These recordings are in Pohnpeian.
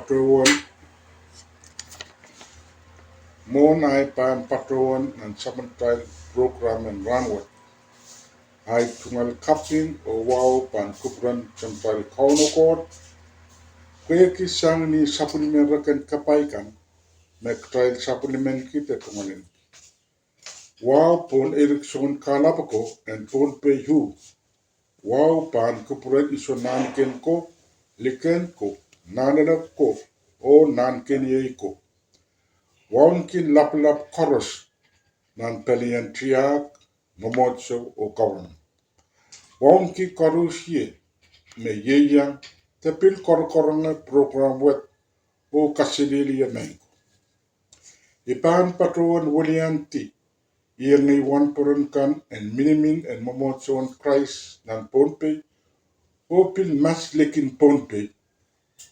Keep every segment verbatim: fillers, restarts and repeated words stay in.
patohwan, mwohn ahi pahn patohwan nan sapwellimatail prokram en rahnwet, ahi tungoal kaping oh wahu pahn kupwuren Samatail Kauno Koht, pwehki sang ni sapwellime reken kapai kan me kitail sapwellimen kihda tungoal en wahu pohn eirek soun kahlap ko en Pohnpei uh. Wahu pahn kupwuren iso nahnkehn ko, liken ko, nahnalek ko, oh nahnkehn iei ko. Wauneki lapalap koaros nan pelien tiahk, mwomwohdiso oh kawehwe. Wauneki koaros me ieiang de pil korokoronge prokram wet oh kaselehlie maing ko. I pahn patohwan wiliandi iengei wahnpoaron kan en minimin en mwomwohdiso en Krais nan Pohnpei, oh pil mas likin Pohnpei,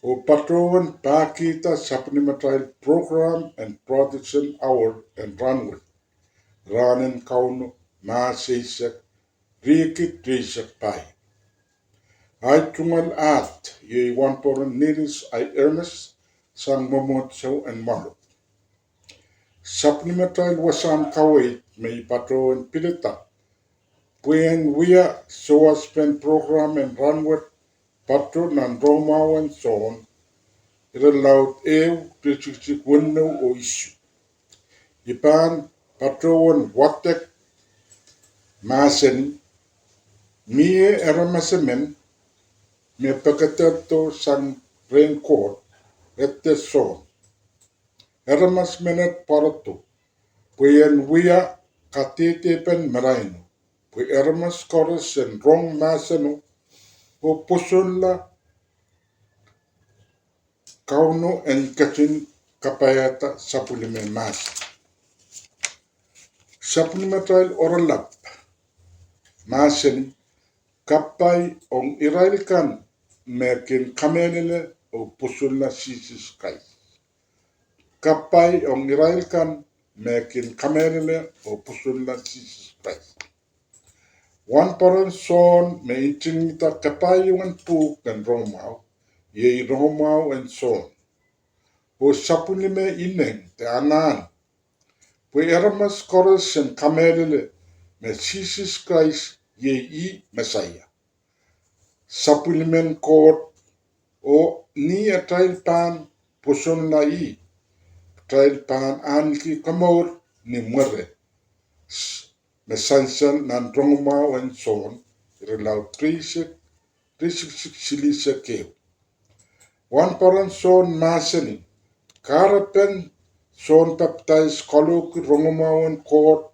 oh patohwan pahkihda sapwellimatail prokram en Protestant Hour en rahnwet, Rahnen Kauno, Mahs eisek, riekid rieisek pahieu. Ahi tungoal ahd iei wahnpoaron Niels I. Ermes sang mwomwohdiso en Mwahlod. Sapwellimatail wasahn kaweid me I patohwan pilada pwe en wia souaspen prokram en rahnwet patoh nan Rongamwahu en Sohn, irelaud ehu, iretikitik weneu oh isuh. I pahn patohwan wadek mahsanih: Mie aramas emen me pekederdo sang rehn Koht, edeh Sohn. Aramas menet pwarodo pwe en wia kadehdepen maraino, pwe aramas koaros en rong mahseno oh pwosonla Kauno en ketin kapaiada sapwellime mahsen. Sapwellimatail oaralap mahsanih: Kapai ong irail kan me kin kamehlele oh pwosonla Sises Krais. Kapai ong irail kan me kin kamehlele oh pwosonla Sises Krais. Wahnpoaron Sohn me ntingihda kapai ong pwuhk en Rongamwahu iei Rongamwahu en Sohn, oh sapwellime ineng de anahn pwe aramas koaros en kamehlele me Sises Krais iei ih Mesaia, sapwellimen Koht. Oh ni atail pahn pwosonla ih, kitail pahn ahneki komour ni mwere, me sansal nan Rongamwahu en Sohn, irelaud rieisek, iretikitik silihsek ehu. Wahnpoaron Sohn mahsanih: Kahrepen Sohn Papdais kalohki rongamwahu en Koht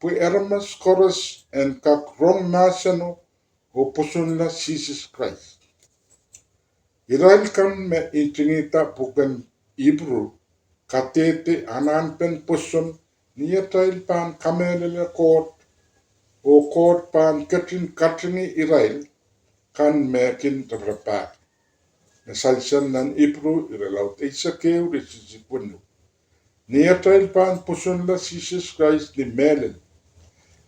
pwe aramas koaros en kak rong mahseno oh pwosonla Sises Krais. Irail kan me ntingihda pwuken Ipru kadehde anahnpen pwoson ni atail pahn kamehlele Koht, oh Koht pahn ketin katingih irail kan me kin raparapahki, me sansal nan Ipru irelaud eisek ehu, iretikitik weneu. Ni atail pahn pwosonla Sises Krais ni mehlel,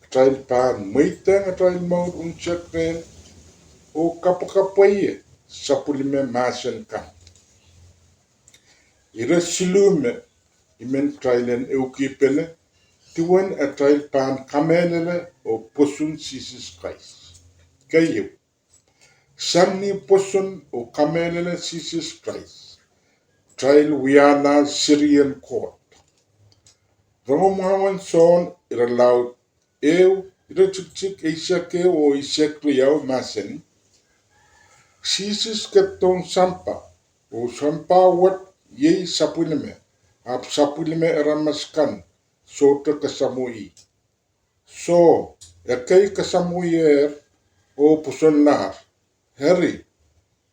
kitail pahn mweidehng atail mour unsek rehn oh kapwakapwaiada sapwellime mahsen kan. Ire siluh me I men kitail en ehukipene duwen atail pahn kamehlele oh pwoson Sises Krais. Keieu, sang ni pwoson oh kamehlele Sises Krais, kitail wialahr serien Koht. Rongamwahu en Sohn irelaud ehu, iretikitik eisek ehu oh eisek riau mahsanih: Sises ketidohn sampah, oh sampah wet iei sapwellime, ahpw sapwellime aramas kan sohte kasamwo ih. Soh, ekei kasamwoier oh pwosonlahr. Eri,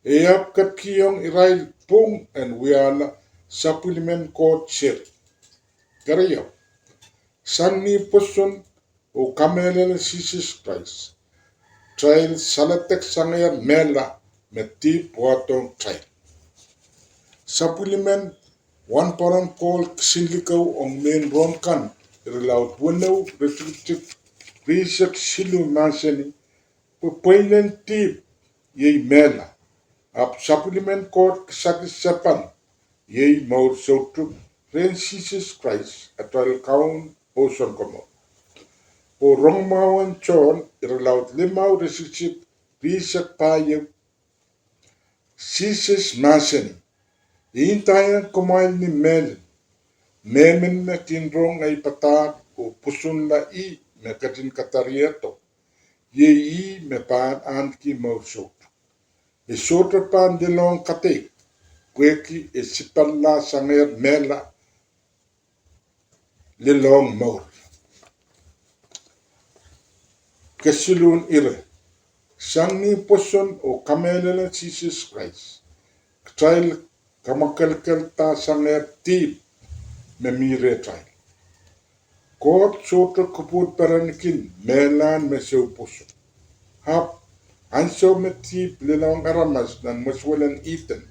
e ahpw ketikihong irail pwung en wiahla sapwellimen Koht seri. Keriau, sang ni pwoson oh kamehlele Sises Krais, kitail saledek sangehr mehla me dihp wahdohng kitail. Sapwellimen wahnpoaron Pohl kisinlikou ong mehn Rom kan irelaud weneu, iretikitik rieisek siluh mahsanih: Pwe pweinen dihp iei mehla, ahpw sapwellimen Koht kisakis sapan iei mour soutuk rehn Sises Krais, atail Kaun oh Sounkomour. Oh Rongamwahu en Sohn, irelaud limau, iretikitik rieisek pahieu, Sises mahsanih: I ndaiong kumwail ni mehlel, mehmen me kin rong ei padahk oh pwosonla ih me ketin kadariedo, iei ih me pahn ahneki mour soutuk. E sohte pahn lelohng kadeik, pwehki e sipalla sangehr mehla lelohng mour. Kesiluhn ire, sang ni pwoson oh kamehlele Sises Krais, kitail kamwakelekelda sangehr dihp me mi rehtail. Koht sohte kupwurperenki mehlahn me soupwoson. Ahpw, ansou me dihp lelohng aramas nan mwesuwelen Ihden,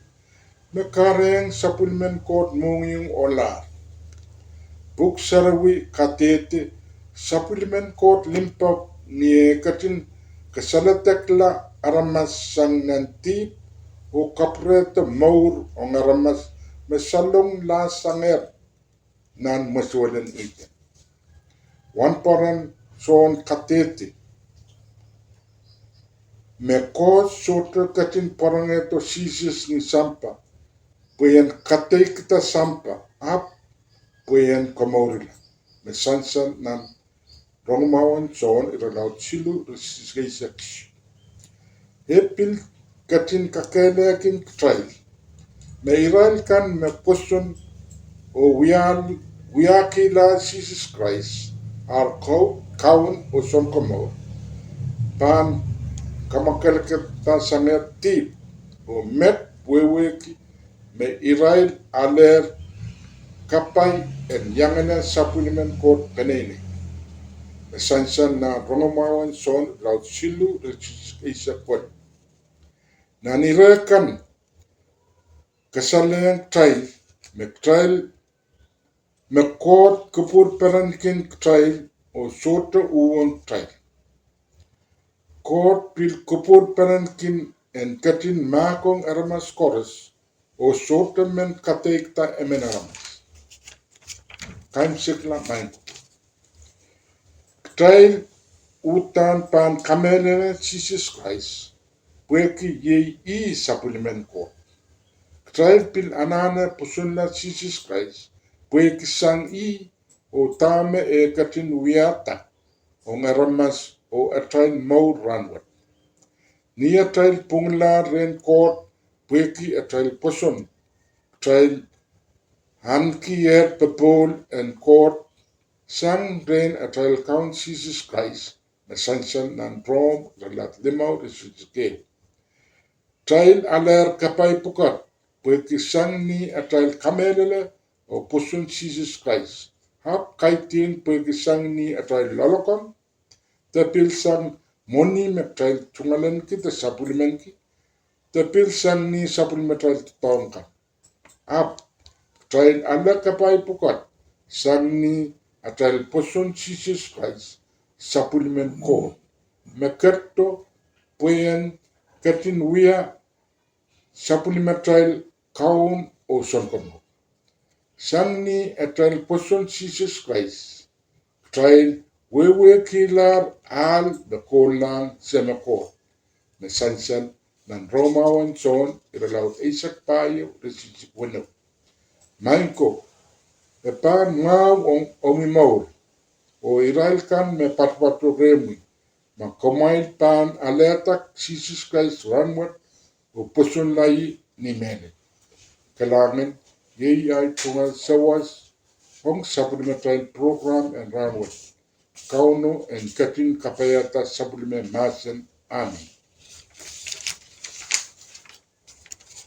me kahrehiong sapwellimen Koht mohngiong ohlahr. Pwuhk Sarawi kadehde sapwellimen Koht limpoak ni eh ketin kasaledekla aramas sang nan dihp oh kapwurehdo mour ong aramas me salongla sangehr nan mwesuwelen Ihden. Wahnpoaron Sohn kadehde me Koht sohte ketin pwarangehdo Sises ni sampah pwe en kadeikada sampah, ahpw pwe en komourla, me sansal nan Rongamwahu en Sohn, irelaud siluh, iretikitik eisek isuh. E pil ketin kakehleki kitail me irail kan me pwoson oh wiahkihla Sises Krais, ar Kaun oh Sounkomour, pahn kamwakelekelda sangehr dihp, oh met wehwehki me irail alehr kapai en iangala sapwellimen Koht peneinei, me sansal nan Rongamwahu en Sohn, irelaud siluh, iretikitik eisek weneu. Nan ire kan, kasalehng kitail me kitail, me Koht kupwurperenki kitail oh sohte uhwong kitail. Koht pil kupwurperenki en ketin mahkohng aramas koaros oh sohte men kadeikada emen aramas. Kaimwisekla, maing ko, kitail uhdahn pahn kamehlele Sises Krais pwehki iei ih sapwellimen Koht. Kitail pil anahne pwosonla Sises Krais pwehki sang ih oh dahme e ketin wiahda ong aramas oh atail mour rahnwet. Ni atail pwunglahr rehn Koht pwehki atail pwoson, kitail ahnekier popohl en Koht sang rehn atail Kaun Sises Krais, me sansal nan Rom, irelaud limau, iretikitik ehu. Kitail alehr kapai pwukat pwehki sang ni atail kamehlele oh pwoson Sises Krais, ahpw kaidehn pwehki sang ni atail loalokong, de pil sang mwohni me kitail tungoalenki de sapwellimaniki, de pil sang ni sapwellimatail doadoahk kan. Ahpw, kitail ale kapai pwukat sang ni atail pwoson Sises Krais, sapwellimen Koht, me ketido pwe en ketin wia sapwellimatail Kaun oh Sounkomour. Sang ni atail pwoson Sises Krais, kitail wehwehkilahr ahl me kohlahng Seme Koht, me sansal nan Rom awan Sohn, irelaud eisek pahieu, iretikitik weneu. Maing ko, e pahn mwahu ong, ong ih mour, oh irail kan me patopato rehmwi, ma kumwail pahn alehda Sises Krais rahnwet oh pwosonla ih ni mehlel. Kalahngan, iei ahi tungoal sawas ong sapwellimatail program en rahnwet. Kauno en ketin kapaiada sapwellime mahsen. Amen.